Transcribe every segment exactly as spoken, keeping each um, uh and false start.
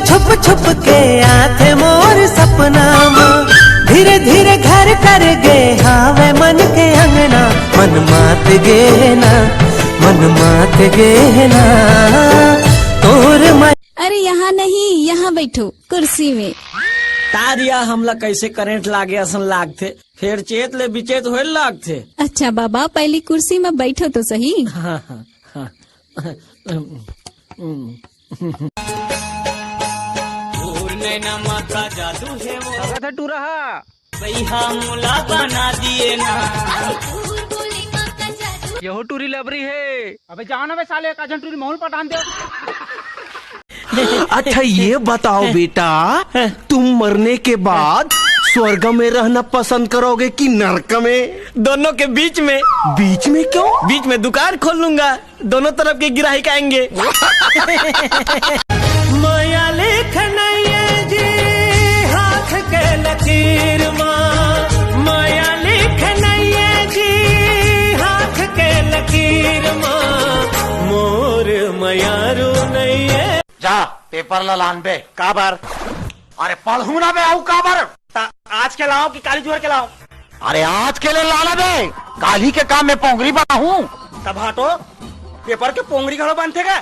छुप छुप के आथे मोर सपना मा, धीरे धीरे घर कर गे हावे मन के अंगना। मन मात गे ना, मन मात गे ना, तोर मन। अरे यहाँ नहीं, यहाँ बैठो कुर्सी में। तारिया हमला कैसे करंट लागे असन लागथे, फेर चेत ले बिचेत होए लागथे। अच्छा बाबा, पहली कुर्सी में बैठो तो सही। हाँ, हाँ, हाँ। तोर नैना मा का जादू हे वो। लगत हे टूरा हा। भैया मोला बना दिए ना। यहो टूरी लबरी हे। अबे जाओ ना बे साले, एक आध झन टूरी महूं ल पटान दे। अच्छा ये बताओ बेटा, तुम मरने के बाद स्वर्ग में रहना पसंद करोगे कि नरक में? दोनों के बीच में। बीच में क्यों? बीच में दुकान खोल लूंगा। दोनों तरफ के गिराही का आएंगे। माया लिख नइये जी हाथ के लकीर मा, माया लिख नइये जी हाथ के लकीर मा, मोर मयारू नइये। जा, पेपर ला लान बे। काबर? अरे पढ़ू ना बे, अउ काबर? त आज के लाओ कि काली जुहर के लाओ? अरे आज के ले लाना बे, काली के काम में पोंगरी बनाहूं। तब हाँ तो, पेपर के पोंगरी घलो बनथे का?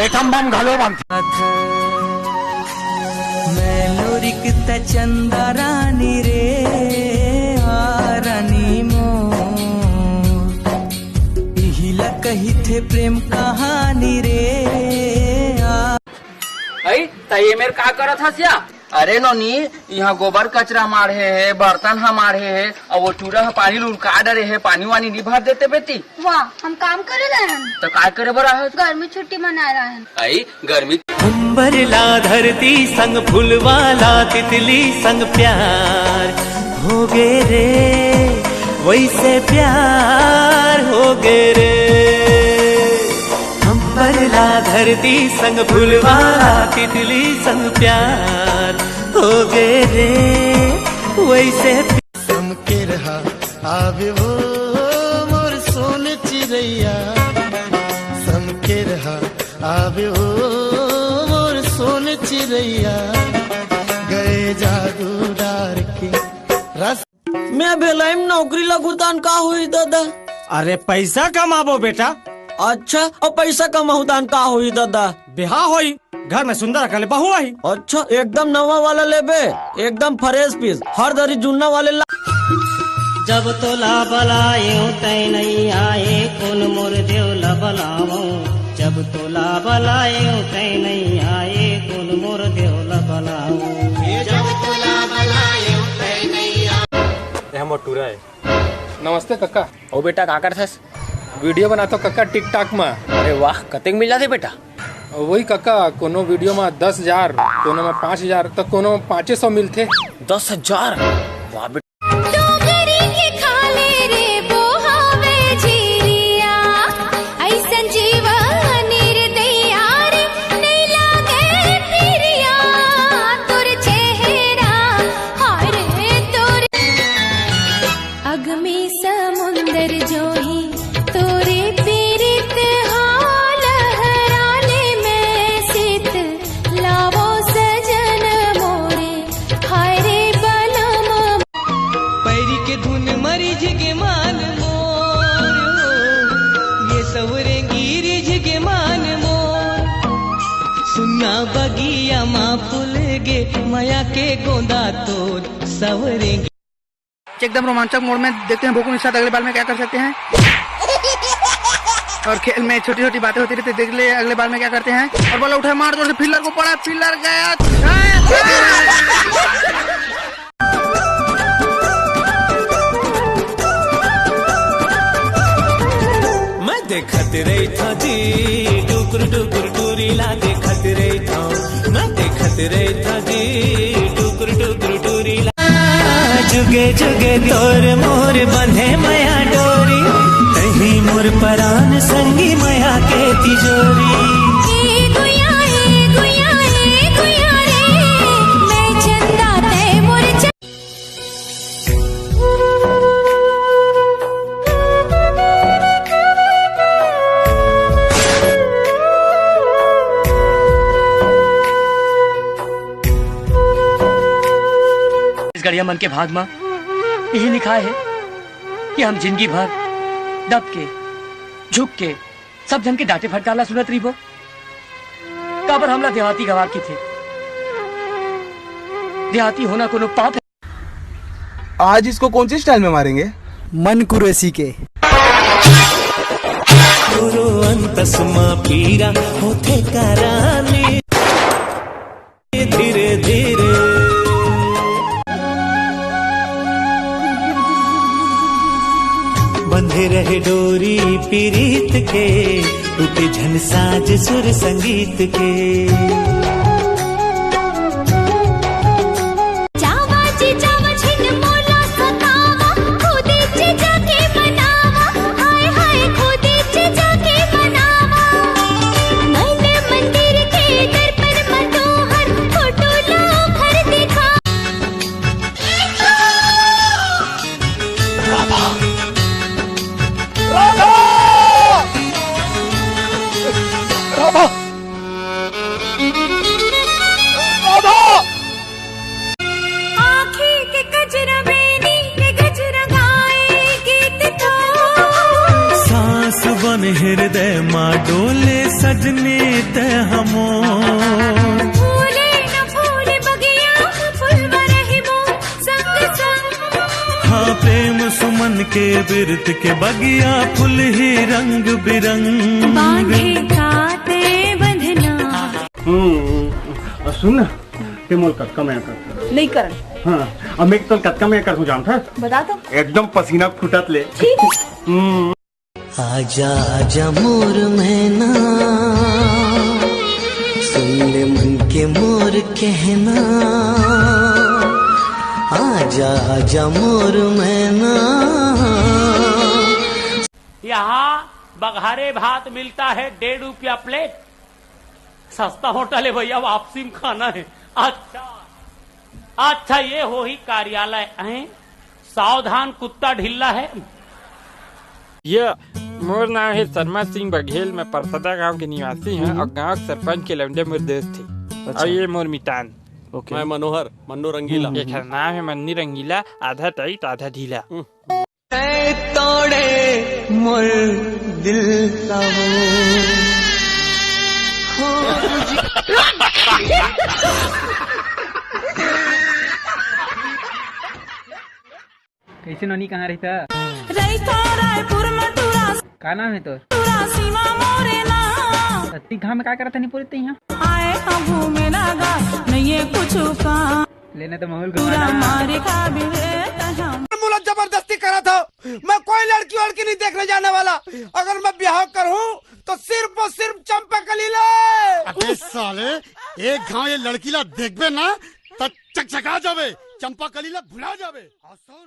एटम बम घलो बनथे। मैं लोरिक त चंदा रानी रे, आ रानी मोर, इही ला कहिथे प्रेम कहानी रे, आ। अई, त ये मेर का करत हस या? अरे नोनी, इहाँ गोबर कचरा माढ़े हे, बर्तन ह माढ़े हे, अउ वो टूरा ह पानी लुढ़का डरे हे, पानी वानी नी भर देते बेटी। वाह, हम काम करे ला हन। त काय करे बर आहस? गर्मी छुट्टी मनाए ला हन। अई, गर्मी। अंबर ला धरती संग फुलवा ला तितली संग प्यार होगे रे, वइसे प्यार होगे रे। अंबर ला धरती संग फुलवा ला तितली संग प्यार होगे रे, वइसे। समकेरहा आवे वो मोर सोन चिरैया, समकेरहा आवे वो मोर सोन चिरैया, गए जादू डार के रस। मैं भेलाई म नौकरी लगहूं तहान का होही दादा? अरे पैसा कमाबो बेटा। अच्छा, अउ पैसा कमाहूं तहान का होही दादा? बिहाव होही, घर में सुंदर अकन ले बहू आही। अच्छा, एकदम नवा वाला लेबे, एकदम fresh piece, हर दरी जुन्ना वाले ला। जब तोला बलाएंव तैं नइ आए, कोन मोर देव ला बलावंव। जब तोला बलाएंव तैं नइ आए, कोन मोर देव ला बलावंव। जब तोला बलाएंव तैं नइ आए। ए, हमर टूरा हे। नमस्ते कक्का। ओ बेटा, का करथस? वीडियो बनाथंव कक्का TikTok म। अरे वाह, कतेक मिल जाथे बेटा? वही कक्का, कोनो वीडियो म दस हजार, कोनो म पाँच हजार, त कोनो म पाँचे सौ मिलथे। दस हजार? वाह बेटा। डोकरी के खाले रे बोहावे झिरिया, अइसन जीवन निर्दया रे, नइ लागे फिरिया, तोर चेहरा, हाय रे तोर। अगमी समुंदर जोही तोरे पीरित हा लहराने में सीत लावो सजन मोरे, हाय रे बलम। पैरी के धुन म रिझ गे मान मोर, ये सवरेंगी रिझ गे मान मोर। सुन्ना बगिया मा फूल गे मया के गोंदा तोर सवरेंगी। एकदम रोमांचक मोड़ में देखते हैं भोकू निषाद अगले बाल में क्या कर सकते हैं। और खेल में छोटी छोटी बातें होती रहती, देख ले अगले बाल में क्या करते हैं। और बॉल उठा, मार जोर से, फील्डर को पड़ा, फील्डर गया। मैं देखत रहिथंव जी, टुकुर टुकुर टूरी ला देखत रहिथंव। मैं देखत रहिथंव जी, टुकुर टुकुर टूरी ला। जुगे जुगे तोर मोर बंधे मया डोरी, तहीं मोर परान संगी मया के तिजोरी। ए गुया, ए गुया, ए गुया रे, मैं चंदा तैं मोर च- करिया मन के भाग म यही लिखाय हे कि हम जिनगी भर दब के, झुक के, सब झन के डांटे फटकार ला सुनत रहिबो। काबर हमला देहाती गवार किथे? देहाती होना कोनो पाप हे? आज इसको कौन सी स्टाइल में मारेंगे? मन कुरेसी के। गुरु अंतस मा पीरा होथे करानी धीरे धीरे। बंधे रहे डोरी पीरीत के, टूटे झन साज सुर संगीत के। जावा जी जावा झिन मोला सतावा, खुदे चे जाके मनावा, हाय हाय खुदे चे जाके मनावा। मन मंदिर के दर्पण म तोहर फोटो ला घर दिखा। राधा! राधा! राधा! राधा! आँखी के कजरा बेनी के गजरा गाए गीत तो। सांस बन हृदय मा डोले सजनी ते हमो। फूले न फूले बगिया फुलवा रहिबो संग संग। हाँ, प्रेम सुमन के बिरत के बगिया फुलही रंग बिरंग। बांधे काते बंधना। हम्म, सुन ना, ते मोल कतका मया कर। नइ करन। हाँ, अब मैं तो कतका मया कर हूँ जानत हस? बता तो। एकदम पसीना फूटत ले। छी। हम्म। आजा आजा मोर मैना, सुन ले मन के मोर कहना। आजा आजा मोर मैना। यहाँ बघारे भात मिलता है डेढ़ रुपया प्लेट। सस्ता होटल है भैया, वापसी में खाना है। अच्छा, अच्छा, ये होही कार्यालय है। सावधान, कुत्ता ढिल्ला है। ये मोर नाम है शर्मा सिंह बघेल, मैं परसदा गांव के निवासी हूँ और गांव के सरपंच के लौंडे मोर दोस्त थे। अच्छा। और ये मोर मितान। ओके। मैं मनोहर, मन्नू रंगीला। हम्म। एकर नाम है मन्नी रंगीला, आधा टाइट आधा ढीला। हम्म। तै तोड़े मोर दिल ला वो। कैसे नोनी, कहाँ रहिथा? रहिथा रायपुर में टूरा। का नाम है तोर? टूरा सीमा मोरे नाम। अति घाम में का करत हनी पूरी तैं यहाँ? आए हम घूमे लगा, नहीं ये कुछ काम। लेने तो माहौल घुमा पूरा ना। मारे का भी है तहम। मुला जबरदस्ती करा था, मैं कोई लड़की वड़की नहीं देखने जाने वाला। अगर मैं ब्याह करूं तो सिर्फ और सिर्फ चंपा कली ले। अबे साले, एक घाव ये लड़की ला देखबे ना, त चकचका जाबे, चंपा कली ला भुला जाबे। और सुन,